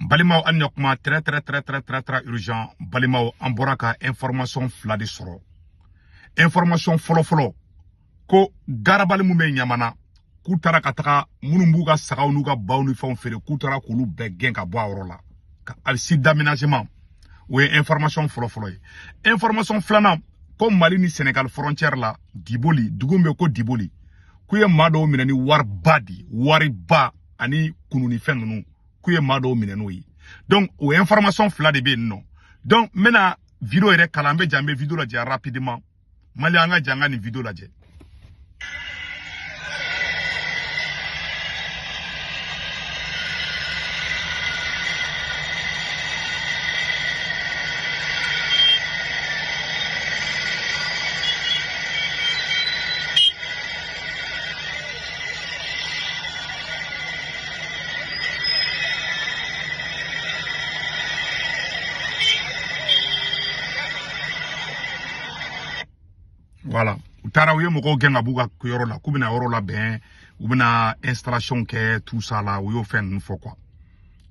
Balimaw, an ɲa kuma très très très très très très urgent. Balimaw, an bɔra ka information fila de sɔrɔ. Information fɔlɔ fɔlɔ ko garabali mun bɛ Ɲamana, k'u taara ka taga minnu b'u ka sagaw n'u ka baw ni fɛnw feere, k'u taara k'olu bɛɛ gɛn ka bɔ a yɔrɔ la. Ka site d'aménagement, o ye information fɔlɔ fɔlɔ ye. Information filanan ko Mali ni Sénégal frontière la, Diboli, dugu min bɛ ko Diboli, k'u ye maa dɔw minɛ ni wariba de, wariba ani kununi fɛn ninnu, k'u ye maa dɔw minɛ n'o ye. Donc o information fila de bɛ yen nɔ. Donc n bɛna vidéo yɛrɛ kalan, an bɛ jan, n bɛ vidéo lajɛ rapidement. Mali, an ka jan, an ka nin vidéo lajɛ. Voilà, u taara u ye mɔgɔw gɛn ka b'u ka yɔrɔ la, k'u bɛna yɔrɔ labɛn, u bɛna installation kɛ, tout ça la, u y'o fɛn ninnu fɔ quoi.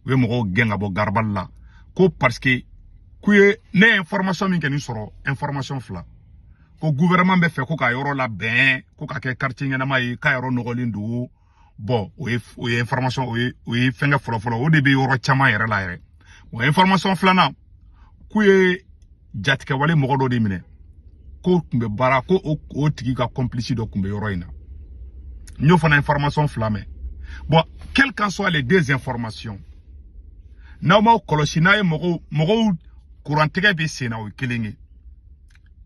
U ye mɔgɔw gɛn ka bɔ garabali la ko parce que k'u ye, ne ye information min kɛ nin sɔrɔ, information fila, ko gouvernement bɛ fɛ ko ka yɔrɔ labɛn, ko ka kɛ quartier ɲɛnama ye, k'a yɔrɔ nɔgɔlen don. Bon, o ye information, o ye fɛnkɛ fɔlɔ fɔlɔ, o de bɛ yɔrɔ caman yɛrɛ la yɛrɛ. Bon, information filanan, k'u ye jatigɛwale mɔgɔ dɔ de minɛ, ko tun bɛ baara, ko o tigi ka complice dɔ tun bɛ yɔrɔ in na. N y'o fana information fila mɛn. Bon, quelles qu'en soient les deux informations, n'aw m'aw kɔlɔsi, n'a ye mɔgɔw kurantigɛ bɛ sen na, o ye kelen ye.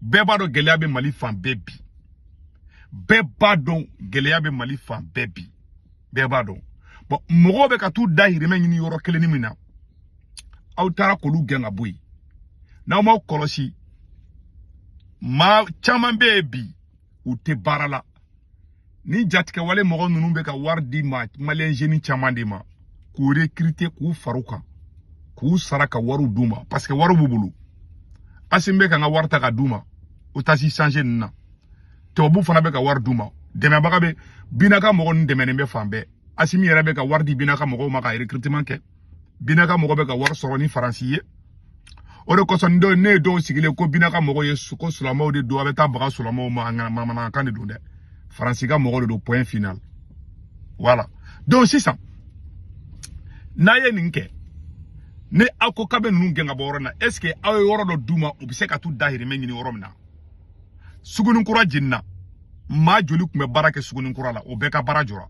Bɛɛ b'a dɔn gɛlɛya bɛ Mali fan bɛɛ bi. Bɛɛ b'a dɔn gɛlɛya bɛ Mali fan bɛɛ bi. Bɛɛ b'a dɔn. Bon, mɔgɔw bɛ ka t'u dahirimɛ ɲini yɔrɔ kelen min na, aw taara k'olu gɛn ka bɔ yen. N'aw m'aw kɔlɔsi, maa caman bɛ yen bi, u tɛ baara la. Ni jatigɛwale mɔgɔ ninnu bɛ ka wari di ma malien jeune caman de ma, k'u recruter, k'u far'u kan, k'u sara ka wariw d'u ma, parce que wari b'u bolo. Asimi bɛ ka n ka wari ta ka d'u ma, otage changer ninnu na. Tubabu fana bɛ ka wari d'u ma. Dɛmɛbaga bɛ Binaka mɔgɔ ninnu dɛmɛnen bɛ fan bɛɛ. Asimi yɛrɛ bɛ ka wari di Binaka mɔgɔw ma ka recrutement kɛ. Binaka mɔgɔ bɛ ka wari sɔrɔ ni Faransi ye. O de kosɔn dɔw, ne ye dɔw sigilen ko Binaka mɔgɔw ye ko silamɛw de don, a bɛ taa baga silamɛw ma, an ka manamanakan de don dɛ. Faransi ka mɔgɔ de don, point final. Voilà. Donc sisan, n'a ye nin kɛ, ni aw ko k'a bɛ ninnu gɛn ka bɔ yɔrɔ in na, est ce que aw ye yɔrɔ dɔ d'u ma, u bɛ se ka t'u dahirimɛ ɲini yɔrɔ min na? Suguninkura jenina, maa joli tun bɛ baara kɛ Suguninkura la, o bɛɛ ka baara jɔra.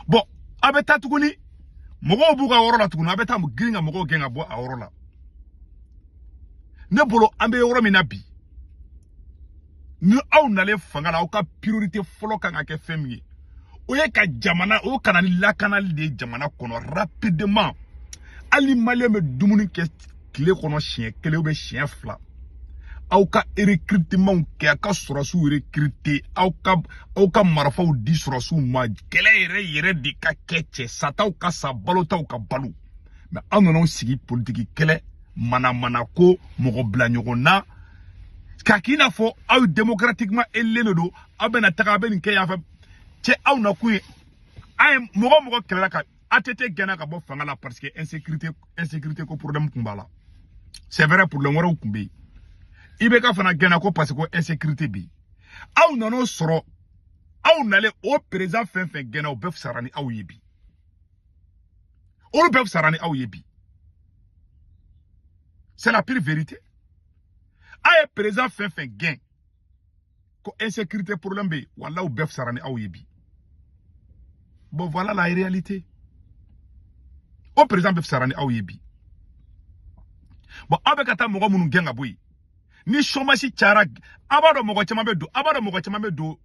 Bon, a bɛ taa tuguni, mɔgɔw b'u ka yɔrɔ la tuguni, a bɛ taa girin ka mɔgɔw gɛn ka bɔ a yɔrɔ la. Ne bolo, an bɛ yɔrɔ min na bi, ni aw nalen fanga la, aw ka priorité fɔlɔ kan ka kɛ fɛn min ye, o ye ka jamana, o kana ni lakanali de ye jamana kɔnɔ rapidement. Hali ni malien bɛ dumuni kɛ tile kɔnɔ siɲɛ kelen ou bien siɲɛ fila, aw ka recrutement kɛ, aw ka sɔrɔsiw recruter, aw ka marifaw di sɔrɔsiw ma, kɛlɛ yɛrɛ yɛrɛ de ka kɛ, cɛ sataw ka sa, balotaw ka balo. Mais aw nana sigi politiki kɛlɛ, manamana ko, mɔgɔ bila ɲɔgɔn na, k'a k'i n'a fɔ aw démocratiquement élu de don, aw bɛna taga, aw bɛ nin kɛ yan fɛ. Cɛ, aw nakun ye an ye mɔgɔ mɔgɔ kɛlɛla ka ATT gɛnna ka bɔ fanga la parce que insécurité ko problème tun b'a la. C'est vrai, problème wɛrɛw tun bɛ yen. IBK fana gɛnna ko parce que ko insécurité bɛ yen. Aw nan'o sɔrɔ, aw nalen, o président fɛn fɛn gɛnna, o bɛɛ fisayara ni aw ye bi. Olu bɛɛ fisayara ni aw ye bi. C'est la pire vérité. A ye président fɛn fɛn gɛn ko insécurité problème bɛ yen, walahi u bɛɛ fisayara ni aw ye bi. Bon, voilà la réalité. O président bɛɛ fisayara ni aw ye bi. Bon, aw bɛ ka taa mɔgɔ minnu gɛn ka bɔ yen, ni chômage cayara, a b'a dɔn mɔgɔ caman bɛ don, a b'a dɔn mɔgɔ caman bɛ don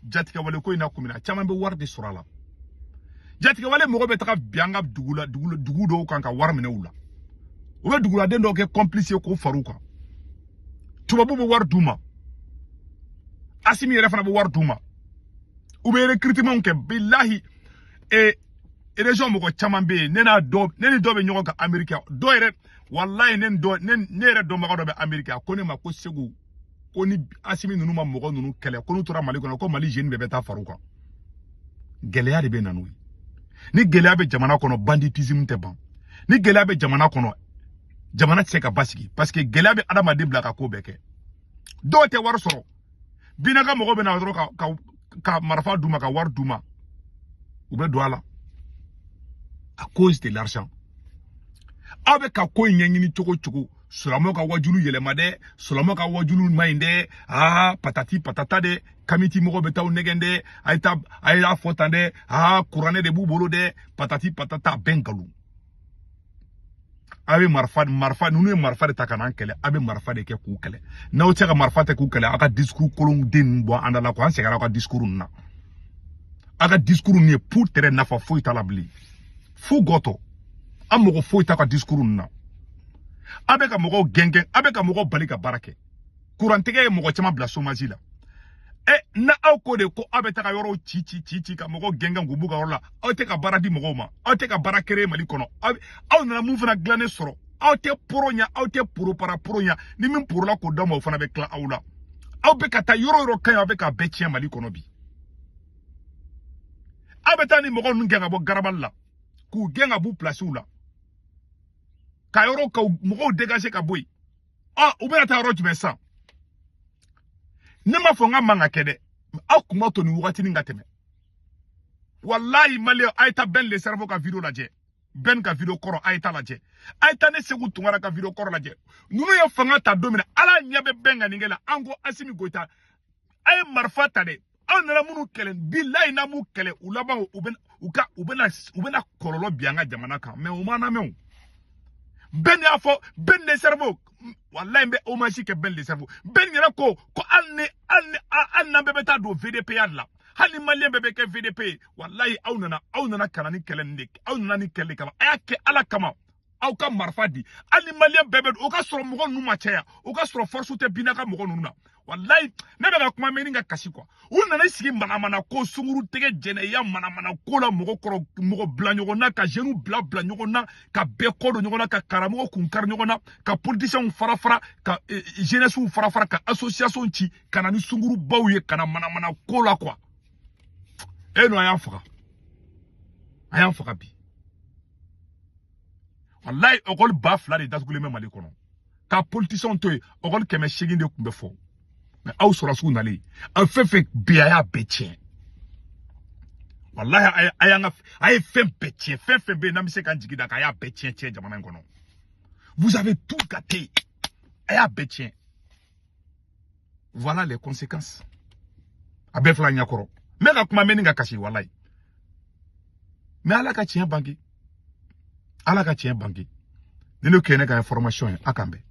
jatigɛwale ko in na kun min na, caman bɛ wari de sɔrɔ a la. Jatigɛwale mɔgɔ bɛ taga bin an ka dugu la, dugu dɔw kan ka wari minɛ u la. U bɛ duguladen dɔw kɛ complice ye k'o far'u kan. Tubabu bɛ wari d'u ma, Asimi yɛrɛ fana bɛ wari d'u ma, u bɛ recrutement kɛ. Bilahi, e région mɔgɔ caman bɛ yen, ne n'a dɔ, ne ni dɔ bɛ ɲɔgɔn kan Amérique, dɔ yɛrɛ, walahi, ne ni dɔ, ne yɛrɛ dɔnbaga dɔ bɛ Amérique, a ko ne ma ko Segu, ko ni Asimi ninnu ma mɔgɔ ninnu kɛlɛ, ko n'u tora Mali kɔnɔ, ko Mali jeune bɛɛ bɛ taa far'u kan. Gɛlɛya de bɛ na n'o ye. Ni gɛlɛya bɛ jamana kɔnɔ, banditisme tɛ ban. Ni gɛlɛya bɛ jamana kɔnɔ, jamana tɛ se ka basigi, parce que gɛlɛya bɛ adamaden bila ka ko bɛɛ kɛ. Dɔw tɛ wari sɔrɔ, bina ka mɔgɔ bɛ na dɔrɔn ka marifa d'u ma, ka wari d'u ma, u bɛ don a la à cause de l'argent. Aw bɛ ka ko in ɲɛɲini cogo cogo, silamɛw ka wajulu yɛlɛma dɛ, silamɛw ka wajulu ma ɲi dɛ, aa patati patata dɛ, kamiti mɔgɔw bɛ taa aw nɛgɛn dɛ, a ye taa a y'a fɔ tan dɛ, aa kuranɛ de b'u bolo dɛ, patati patata, a bɛɛ nkalon. A bɛ marifa ninnu ye marifa de ta ka n'an kɛlɛ, a bɛ marifa de kɛ k'u kɛlɛ. N'aw tɛ se ka marifa tɛ k'u kɛlɛ, aw ka discours kolon den ninnu bɔ an da la ko an sɛgɛnna aw ka discours ninnu na. Aw ka discours ninnu ye pour tɛrɛ, nafa foyi t'a la bilen, fu gɔtɔ, an mɔgɔ foyi t'a ka discours ninnu na. A bɛ ka mɔgɔw gɛngɛn, a bɛ ka mɔgɔw bali ka baara kɛ. Kurantigɛ ye mɔgɔ caman bila chômage la. Ɛ, na aw ko de ko aw bɛ taga yɔrɔw ci ci ci ci ka mɔgɔw gɛngɛn k'u b'u ka yɔrɔ la, aw tɛ ka baara di mɔgɔw ma, aw tɛ ka baara créer Mali kɔnɔ. Aw nana mun fana dilannen sɔrɔ? Aw tɛ poro ɲa, aw tɛ poro para poro ɲa. Ni min porola k'o d'aw ma, o fana bɛ tila aw la. Aw bɛ ka taa yɔrɔ yɔrɔ ka ɲi, aw bɛ ka bɛɛ tiɲɛ Mali kɔnɔ bi. Aw bɛ taa ni mɔgɔ ninnu gɛn ka bɔ garabali la, k'u gɛn ka b'u pilasiw la, ka yɔrɔ ka mɔgɔw dégager ka bɔ yen. Ɔ, u bɛna taa yɔrɔ jumɛn sisan? Ne m'a fɔ n ka man ka kɛ dɛ, aw kun b'a to nin wagatinin ka tɛmɛ. Walayi maliyɛn, a ye taa Ben le Cerveau ka vidéo lajɛ, Ben ka vidéo kɔrɔ a ye taa lajɛ, a ye taa ne Segu Tunkara ka vidéo kɔrɔ lajɛ. Ninnu ye fanga ta don min na, Ala ɲɛ bɛ Ben ka nin kɛ la. An ko Asimi Goyita, a ye marifa ta dɛ. Aw nana minnu kɛlɛ, bilayi n'an m'u kɛlɛ, u laban u bɛ u ka u bɛna u bɛna kɔlɔlɔ bin an ka jamana kan. Mɛ u m'an lamɛn o. Ben y'a fɔ, Ben le Cerveau, walayi n bɛ hommage kɛ Ben le Cerveau. Ben yɛrɛ ko hali n'an bɛɛ bɛ taa don VDPA de la, hali ni maliyɛn bɛɛ bɛ kɛ VDP ye, walayi aw nana ka na ni kɛlɛ nin de, aw nana ni kɛlɛ de kama. A y'a kɛ Ala kama, aw ka marifa di. Hali ni maliyɛn bɛɛ bɛ don, o ka sɔrɔ mɔgɔ ninnu ma caya, o ka sɔrɔ force tɛ binna ka mɔgɔ ninnu na. Walayi ne bɛ ka kuma mɛn ni ka kasi quoi. U nana i sigi manamana ko, sunkuru tigɛ, jɛnɛya, manamana ko la, mɔgɔ kɔrɔ, mɔgɔ bila ɲɔgɔn na, ka jeunes bila bila ɲɔgɔn na, ka bɛɛ kɔ don ɲɔgɔn na, ka karamɔgɔ kun kari ɲɔgɔn na, ka politiciens fara fara, ka jeunesse fara fara, ka association ci, ka na ni sunkurubaw ye, ka na manamana ko la quoi. E nɔ, a y'an faga, a y'an faga bi. Walayi école 2000 de datugulen bɛ Mali kɔnɔ. Ka politiciens to yen, école 800 de tun bɛ fɔ. Mɛ aw sɔrɔsiw nalen, aw fɛn fɛn bɛ, a y'a bɛɛ tiɲɛ. Walahi a y'an ka, a ye fɛn bɛɛ tiɲɛ. Fɛn fɛn bɛ yen n'an bɛ se k'an jigi da kan, a y'a bɛɛ tiɲɛ tiɲɛ jamana in kɔnɔ. Vous avez tout gâté, a y'a bɛɛ tiɲɛ. Voilà les conséquences, a bɛɛ filɛ ɲɛkɔrɔ. N bɛ ka kuma mɛn ni ka kasi, walayi. Mɛ Ala ka tiɲɛ bange, Ala ka tiɲɛ bange. Ni ne kɛ ne ka information ye, a kan bɛn.